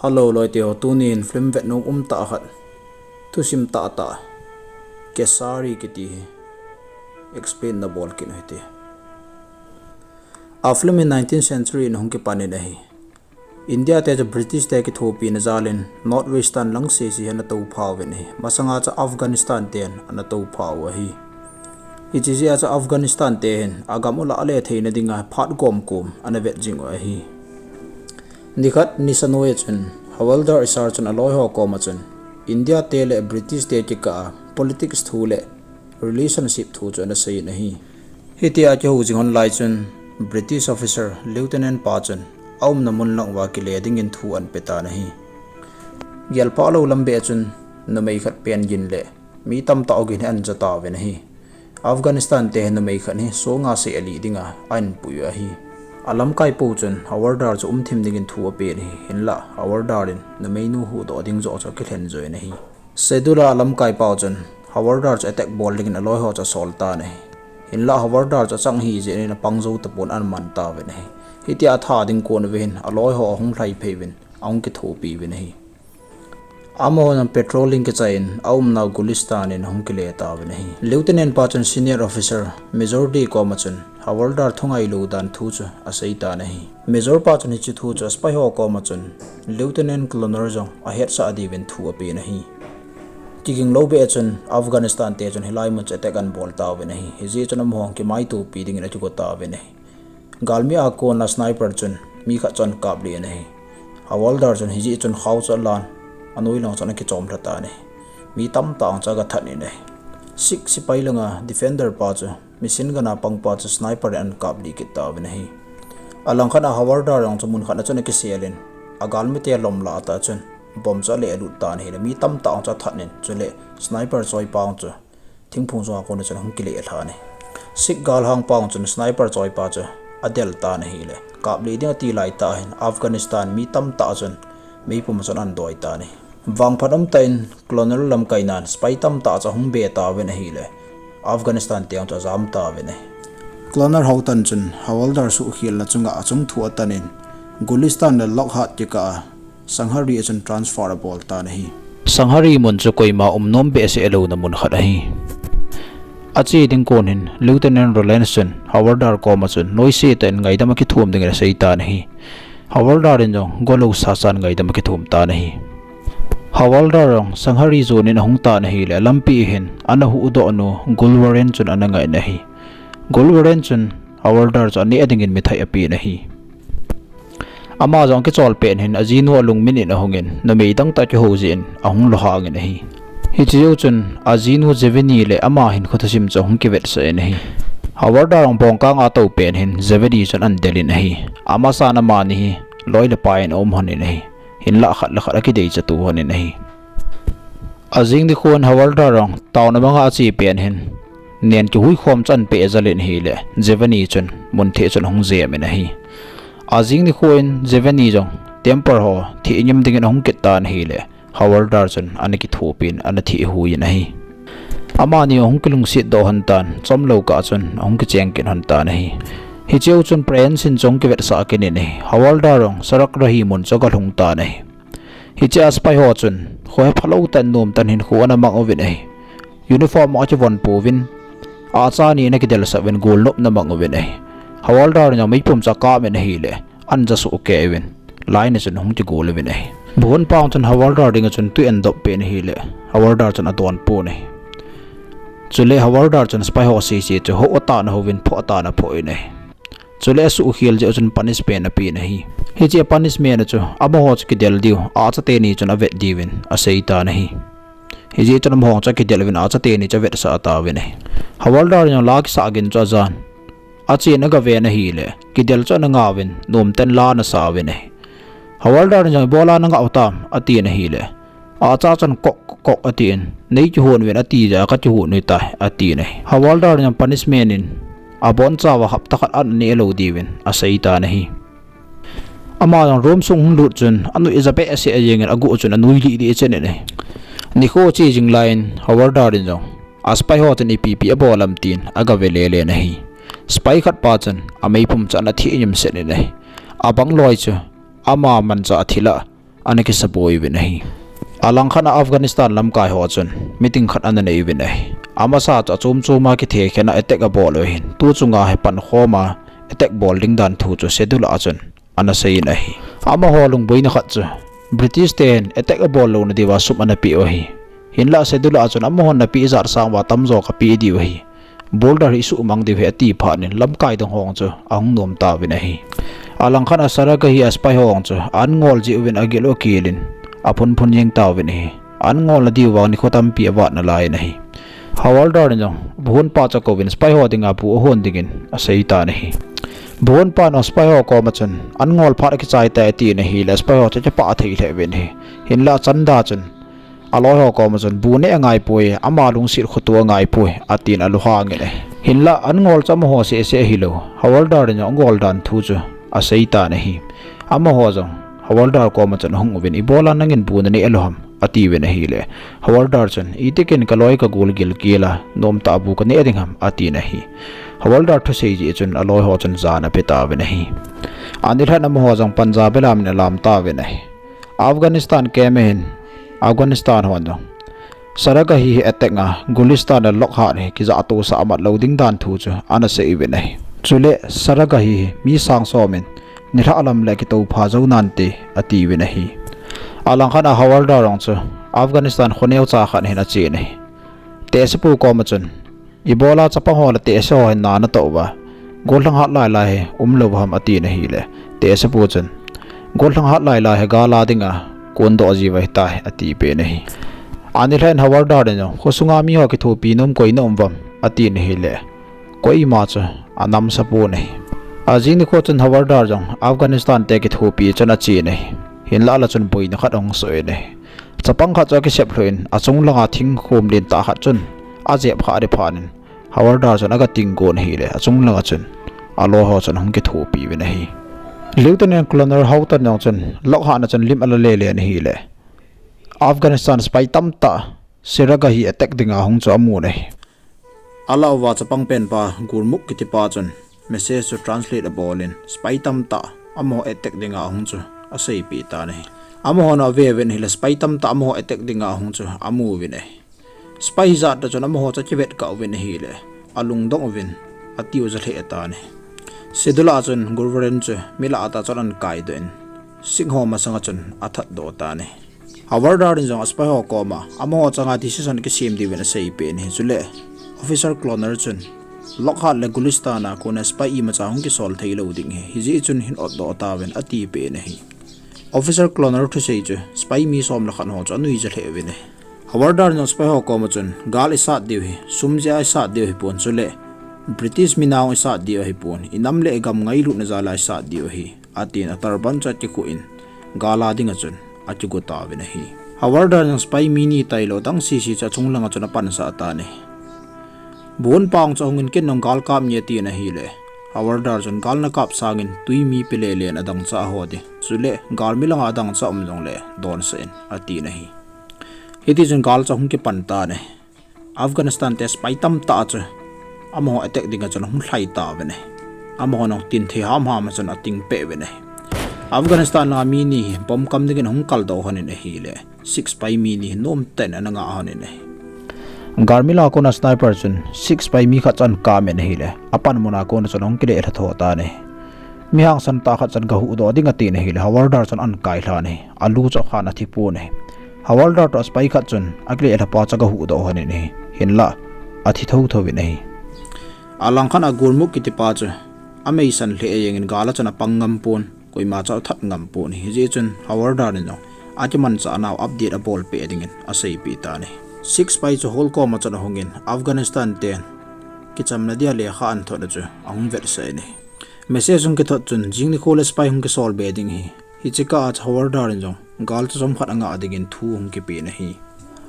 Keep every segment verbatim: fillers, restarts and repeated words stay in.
Hello, loite ho, tunin film vetnom um tah khat, thusim tah tah, Kesari kiti hi explain na bol kit u hite. A film hi nineteenth century in hung kipan in ahi. India te chu British te kithopina jal in North Western lang sese hi ana toupha uvin ahi. Masanga chu Afghanistan ten ana toupha u ahi. Hiche jeh a chu Afghanistan te hin agam u lah le theina dinga phat gomkom ana vet jing u ahi. Nikhat nisa noiya chun Havaldar Isar chun aloi ho koma chun India te le British te kikah a politics thu le relationship thu chu ana seiyin ahi. Hitia kihou jing hon lai chun British officer Lieutenant pa chun aumna mun lang uva kile dingin thu ana pe tan ahi. Gelphah lou lam beh chun numei khat pen gin le mi tamtah ogin hi ana ja tauvin ahi. Afghanistan te hi numei khat hi songa sei alih dinga ahin pui u ahi. Alamkai pou chun Havaldar chu umthim dingin thu apen ahi. Hinlah Havaldar in numeinu huhdoh ding joh chu akilhen joh in ahi. Schedule a alamkai pau chun Havaldar chu attack bol dingin aloi ho chu asol tan ahi. Hinlah Havaldar chu achang ahi jeh in apang jou tapon ana man tauvin ahi. Hitia atha ding kon uva hin aloi ho ahung lhai phei uvin ahung kithopi uvin ahi. Amaho jong patrolling kichai in aumna Gulistan in ahung kile tauvin ahi. Lieutenant pa chun senior officer Major D koma chun Havaldar thu ngailou dan thu chu asei tan ahi. Major pa chun hiche thu chu aspy ho koma chun Lieutenant Colonel jong ahetsah diuvin thu apen ahi. Kiging lou beh chun Afghanistan te chun hilai mun chu attack ana bol tauvin ahi. Hijeh chun amaho kimaitopi dingin akigo tauvin ahi. Galmi a kona sniper chun mi khat chu ana kaplih in ahi. Havaldar chun hijeh chun khao chu alan, anoi lang chun akichom lha tan ahi. Mi tamtah chu aga that in ahi. Sikh sepai langa defender pa chu, machine gun a pang pa chu sniper in ana kaplih kit tauvin ahi. Alangkhat a Havaldar jong chu mun khat a chun akisel in, agalmite lom lah tah chun bomb chu alehlut tan ahile mi tamtah chu athat in, chule sniper choipa chu thingphung sunga kona chun ahung kile lhan ahi. Sikh galhangpa chun sniper choipa chu adel tan ahile, kaplih ding ati laitah hin Afghanistan mi tamtah chun meipum chun ana doi tan ahi. Vangphat umtah in Colonel lamkainan spy tamtah chu ahung be tauvin ahile, Afghanistan te chu ajam tauvin ahi. Colonel Houghton chun Havaldar suhkhelna chunga achung thu atan in, Gulistan le Loghat kikah a Sanghari a chun transfer abol tan ahi. Sanghari mun chu koima umnom behseh louna mun khat ahi. Ache ding kon hin Lieutenant Rollins chun Havaldar koma chun noise tah in ngaidam akithum dingin asei tan ahi. Havaldar in jong golou sasan ngaidam akithum tan ahi. Havaldar jong Sanghari jon in ahung tan ahile, lampi hin ana huhdoh nu Gulwaren chun ana ngah in ahi. Gulwaren chun Havaldar chu aneh dingin mithai apen ahi. Ama jong akichol pet hin ajinu alungmin in ahungin, numei dang tah kihou jeh in ahung lohang in ahi. Hiche jou chun ajinu Jeveni le ama hinkho thusim chu ahung kivetsah in ahi. Havaldar jong bongkang a atou pet hin Jeveni chun ana del in ahi. Amasan amani hi loi le pai in aum lhon in ahi. Hinlah khat le khat akideicha tou lhon in ahi. Ajing nikho in Havaldar jong town a manga ache pet hin nen kihuikhom chu ana peh jel in ahile, Jeveni chun mun theh chun ahung jem in ahi. Ajing nikho in Jeveni jong temple ho theh ngim dingin ahung kit tan ahile, Havaldar chun ana kithopin ana theh hui in ahi. Amani ahung kilungset doh lhon tan, chomlou kah chun ahung kicheng kit lhon tan ahi. Hiche jou chun Prince in chu ahung kivetsah kit in ahi. Havaldar jong Satrakrahi mun chu aga lhung tan ahi. Hiche a spy ho chun, kho hi phalou tah in nom tah in hinkho ana mang uvin ahi. Uniform akivon pouvin, acha ni in akidelsah uvin golnop ana mang uvin ahi. Havaldar in jong meipum chu akap in ahile, ana ja soh kei uvin, line a chun ahung kigol uvin ahi. Buhon pa chun Havaldar dinga chun tui ana dop peh in ahile, Havaldar chun adon pon ahi. Chule Havaldar chun spy ho sese chu hou atan ahouvin, phoh atan aphoh in ahi. Chule asuhkhel jeh u chun punishment apen ahi. Hiche a punishment a chu amaho chu kidel diu, acha teni chun avet diuvin asei tan ahi. Hijeh chun amaho chu akidel uvin acha teni chu avetsah tauvin ahi. Havaldar in jong la kisah gin chu ajan. Achen agaven ahile, kidel chu ana ngauvin, nomtah in la ana sa uvin ahi. Havaldar in jong ibola nangah u tam, atin ahile, acha chun kok kok atin, nei kihon uvin ati jeh a kakihon u tai, atin ahi. Havaldar in jong punishment in, abonchauva hapta khat ana neh lou diuvin asei tan ahi. Ama jong room sung ahung lut chun, anui ja behseh jengin aguh chun anui lih lih chen in ahi. Nikho che jing laiyin Havaldar in jong, a spy ho chun ipi ipi abol am tin agave lele in ahi. Spy khat pa chun ameipum chu ana theh ngim set in ahi. Abang loi chu ama manchah thil a ana kisaboi uvin ahi. Alangkhat a Afghanistan lamkai ho chun meeting khat ana nei uvin ahi. Amasa chu achom chom a kithekhen a attack abol u ahin, tu chunga hi pankhom a attack bol ding dan thu chu schedule a chun ana seiyin ahi. Amaho lungboina khat chu British ten attack abol louna diuva sum ana peh u ahi. Hinlah schedule a chun amahon napeh jat sang uva tamjo kapeh diu ahi. Border hi isuhmang diu ahi ati phat in lamkai dang ho chu ahung nom tauvin ahi. Alangkhat a Saraga hi a spy ho chu an ngol jeh uvin agil u akel in aphunphun jeng tauvin ahi. An ngol na diu vang nikho tampi avat nalai in ahi. Havaldar in jong bu honpa chu akouvin spy ho dinga bu ahon dingin asei tan ahi. Bu honpan jong spy ho koma chun an ngol phat akichai tai atin ahileh spy ho chu akipah thei lheh uvin ahi. Hinlah achanda chun aloi ho koma chun bu neh angaipoi, ama lungset khoto angaipoi atin alunghangin ahi. Hinlah an ngol chu amaho seh seh ahilou, Havaldar in jong angol dan thu chu asei tan ahi. Amaho jong Havaldar koma chun ahung uvin, ibola nangin bu naneh lou ham atiuvin ahileh, Havaldar chun itikin kaloi kagol gilkel a nomtah a bu kaneh ding ham atin ahi. Havaldar thusei jeh chun aloi ho chun jana ape tauvin ahi. Anilhah in amaho jong Punjab lam in alam tauvin ahi. Afghanistan camp ahin Afghanistan hon jong Saraga hi attack a Gulistan le Lockhart hi kijahtousah amat lou ding dan thu chu ana sei uvin ahi. Chuleh Saraga hi mi sang som in nilhah lam le kitoupha jou nante atiuvin ahi. Alangkhat a Havaldar jong chu Afghanistan khoneocha khat hin achen ahi. Tehsepu koma chun ibola chapang ho le tehse ho hin na natoh uva, gollhang hat lailai hi umlou ham atin ahileh, tehsepu chun gollhang hat lailai hi gal a dinga kondoh jiu ahitai ati pen ahi. Anilhah in Havaldar in jong khosunga mi ho kithopi nom koi na um uvem atin ahileh, koima chu anamsa pon ahi. Ajing nikho chun Havaldar jong Afghanistan te kithopi chun achen ahi. Hinlah ala chun boina khat ahung soh in ahi. Chapang khat chu akisep lhuh in achung langa thingkhom lentah khat chun ajep khah ding phat in Havaldar chun aga ting gon ahileh achung langa chun aloi ho chun ahung kithopi uvin ahi. Lieutenant Colonel Houghton jong chun Lockhart na chun lim ala lele in ahileh, Afghanistan spy tamtah Saraga hi attack dinga ahung chu amun ahi. Alah uva chapang penpa Gurmukh kitipa chun message chu translate abol in spy tamtah amaho attack dinga ahung chu aseipeh tan ahi. Amahon ave uvin ahileh spy tamtah amaho attack dinga ahung chu amu uvin ahi. Spy hijat toh chun amaho chu akivet kah uvin ahileh, alungdong uvin atiu ja lheh tan ahi. Schedule a chun Gurvaran chu milah tah chun ana kaidoh in Sikh ho masanga chun athatdoh tan ahi. Havaldar in jong a spy ho koma amaho chunga decision kisem diuvin aseipeh in ahi. Chuleh Officer Cloner chun Lockhart le Gulistan a kona spy imacha hung kisol theilou ding ahi, hijeh chun hin otdoh tauvin ati pen ahi. Officer Cloner thusei chu spy mi som le khat ho chu anuija lheh uvin ahi. Havaldar in jong spy ho koma chun gal isat diu hi sum jeh a isat diu ahipon, chuleh British mi nahung isat diu ahipon, inam le igam ngailutna jal a isat diu ahi atin aturban chu akikhuh in gal a dinga chun akigo tauvin ahi. Havaldar in jong spy mi ni tailou adang sese chu achung langa chun apansah tan ahi. Bu honpa chu ahungin ken jong gal kap inge atin ahileh, Havaldar chun gal nakap sangin twi mi pelele in adangchah ho ding, chuleh galmi langa adangchah um jongleh donsah in atin ahi. Hitichun gal chu ahung kipan tan ahi. Afghanistan te spy tamtah chu amaho attack dinga chun ahung lhai tauvin ahi. Amahon jong tin thei hamham a chun ating peh uvin ahi. Afghanistan langa mi ni hi bomb kam dingin ahung kaldoh lhonin ahileh, Sikh spy mi ni hi nomtah in ana ngah lhonin ahi. Galmi langa kona sniper chun Sikh spy mi khat chu ana kam in ahileh, apanmun a kona chun ahung kileh lha tho tan ahi. Mi hangsan tah khat chun gahuhdoh ding atin ahileh, Havaldar chun ana kailhan ahi. Alu chu akhan athipon ahi. Havaldar toh a spy khat chun akileh lhapa chu agahuhdoh lhonin ahi. Hinlah athi thotho uvin ahi. Alangkhat a Gurmukh kitipa chu ameisan lheh jengin gal a chun apang ngampon, koima chu athat ngampon ahi. Hijeh chun Havaldar in jong akimanchah nau update abolpeh dingin aseipeh tan ahi. Sikh spy chu hol koma chun ahungin Afghanistan ten kichamna dia lekha ana thot a chu ahung vetsah in ahi. Message hung kithot chun jing nikho le spy hung kisol be ding ahi. Hiche kah a chu Havaldar in jong gal chu chomkhat angah dingin thu ahung kipen ahi.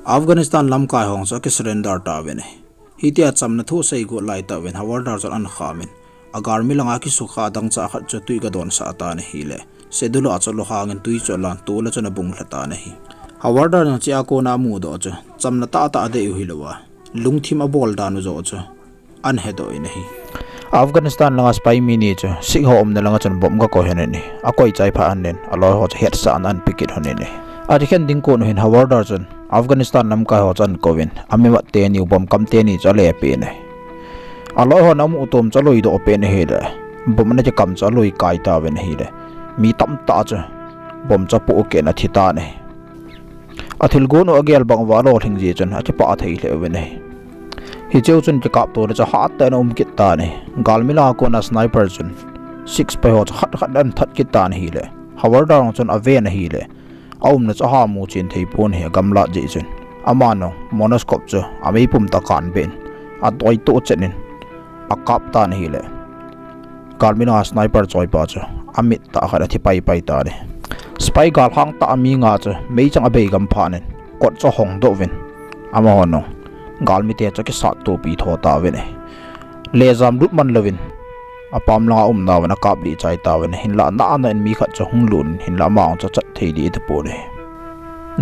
Afghanistan lamkai ho chu akisurrender tauvin ahi. Hitia chamna thu asei got laitah uvin Havaldar chun ana khamin, agalmi langa kisukha adangchah khat chu twi agadonsah tan ahileh, schedule a chu lunghangin twi chu alan, tol a chun abunglha tan ahi. Havaldar in jong hichea kona amudoh chu chamna tahtah adei u hilouva, lungthim abol dan u joh chu ana hedoh in ahi. Afghanistan langa spy mi ni chu Sikh ho umna langa chun bomb aga koi lhonin ahi. Akoi chai phat in aloi ho chu hetsahna ahin pe kit lhonin ahi. Athi khen ding kon u hin Havaldar chun Afghanistan lamkai ho chu ahin kouvin, amimat teni u bomb kam teni chu alepeh in ahi. Aloi hon amu tom chu aloi doh peh in ahile, bomb ana kikam chu aloi kai tauvin ahile, mi tamtah chu bomb chu apohkeh in athi tan ahi. Athilgon u agel bang uva alolhing jeh chun akipah thei lheh uvin ahi. Hicheu chun kikaptona chu hatah in aum kit tan ahi. Galmi langa kona sniper chun Sikh spy ho chu khat khat in ahin that kit tan ahile, Havaldar jong chun aven ahile, aumna chu aha mu chen thei pon ahi, agamlat jeh chun. Aman jong monoscope chu ameipum tah a akanbeh in, atoitoh chet in akap tan ahile, galmi langa sniper choipa chu amit tah khat athi paipai tan ahi. Spy galhang tah mi nga chu meichang abei gam phat in kot chu ahongdoh uvin, amahon jong galmite chu akisattopi tho tauvin ahi. Lejam lut man louvin apam langa umnauvin akaplih chai tauvin ahi. Hinlah nahna in mi khat chu hung lut in, hinlah ama jong chu achat thei ding ahitapon ahi.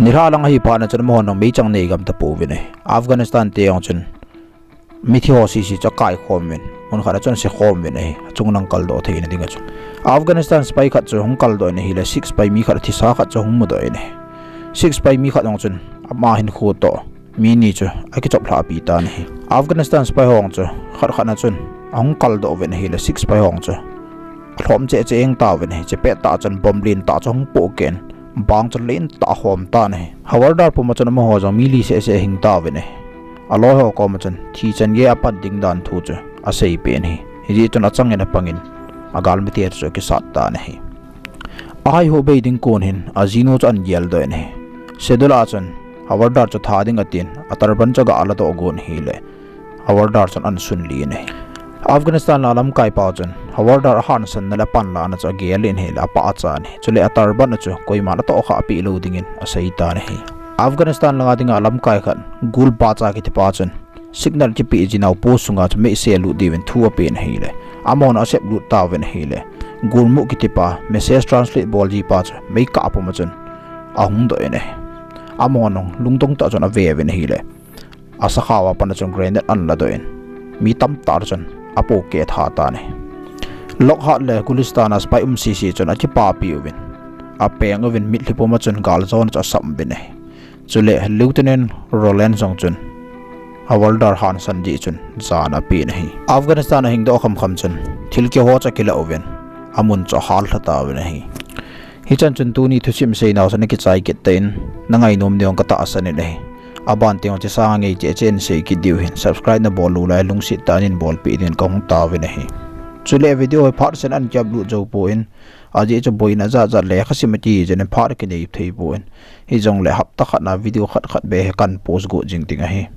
Nilhah lang ahi phat in chun amahon jong meichang nei gam tapouvin ahi. Afghanistan te jong chun mithi ho sese chu akaikhom uvin, mun khat a chun ase khom uvin ahi, achung lang kaldoh theina dinga chun. Afghanistan spy khat chu hung kaldoh in ahile, Sikh spy mi khat athisa khat chu ahung mudoh in ahi. Sikh spy mi khat jong chun ama hinkho toh mi ni chu akichoplhahpi tan ahi. Afghanistan spy ho jong chu khat khat in chun ahung kaldoh uvin ahile, Sikh spy ho jong chu alhom cheh cheh jeng tauvin ahi. Chepet tah chun bomb lentah chu ahung pohkeh in, bang chu lentah ahom tan ahi. Havaldar puma chun amaho jong mi li seh seh ahing tauvin ahi. Aloi ho koma chun thi chan gei apan ding dan thu chu aseipeh in ahi. Hijeh chun achangin apangin agalmite chu akisat tan ahi. Ahaihu bei ding kon hin ajinu chu ahin geldoh in ahi. Sedul a chun Havaldar chu tha ding atin, aturban chu aga ladoh gon ahile, Havaldar chun ahin sunlih in ahi. Afghanistan langa lamkaipa chun Havaldar ahansanna le apanlahna chu agel in ahile, apah achan ahi. Chule aturban u chu koiman atohkhah peh lou dingin asei tan ahi. Afghanistan langa dinga lamkai khat Gul Bacha kitipa chun signal kipeh jinau post sunga chu meise lut diuvin thu apen ahile, amahon asep lut tauvin ahile, Gulmukh kitipa message translate bol jipa chu meikah puma chun ahung doh in ahi. Amahon jong lungdong tah chun aveuvin ahile, asakhao a pat a chun grenade ahin ladoh in, mi tamtah chun apohkeh tha tan ahi. Lockhart le Gulistan a spy um sese chun akipapi uvin, apeng uvin, mitlhi puma chun galjona chu asam uvin ahi. Chule Lieutenant Rowlands jong chun Havaldar hansan jeh chun jana apen ahi. Afghanistan ahingdoh khamkham chun thil kiho chu akilah uvin, amun chu ahallha tauvin ahi. Hichan chun tuni thusim seinau chu nakichai kit tan, nangainom ding jong katahsan in ahi. Aban teng jong hiche sanga ngei cheh cheh in sei kit diu hin, subscribe nabol lou lai lungset tah in bolpeh dingin kahung taovin ahi. Chule video hi phat sen ahin kiupload joupoi, ajeh chu boina jatjat lekhasim ati jeh in phat akinei theipoi. Hijongle hapta khat na video khat khat beh hi kahin post got jing ding ahi.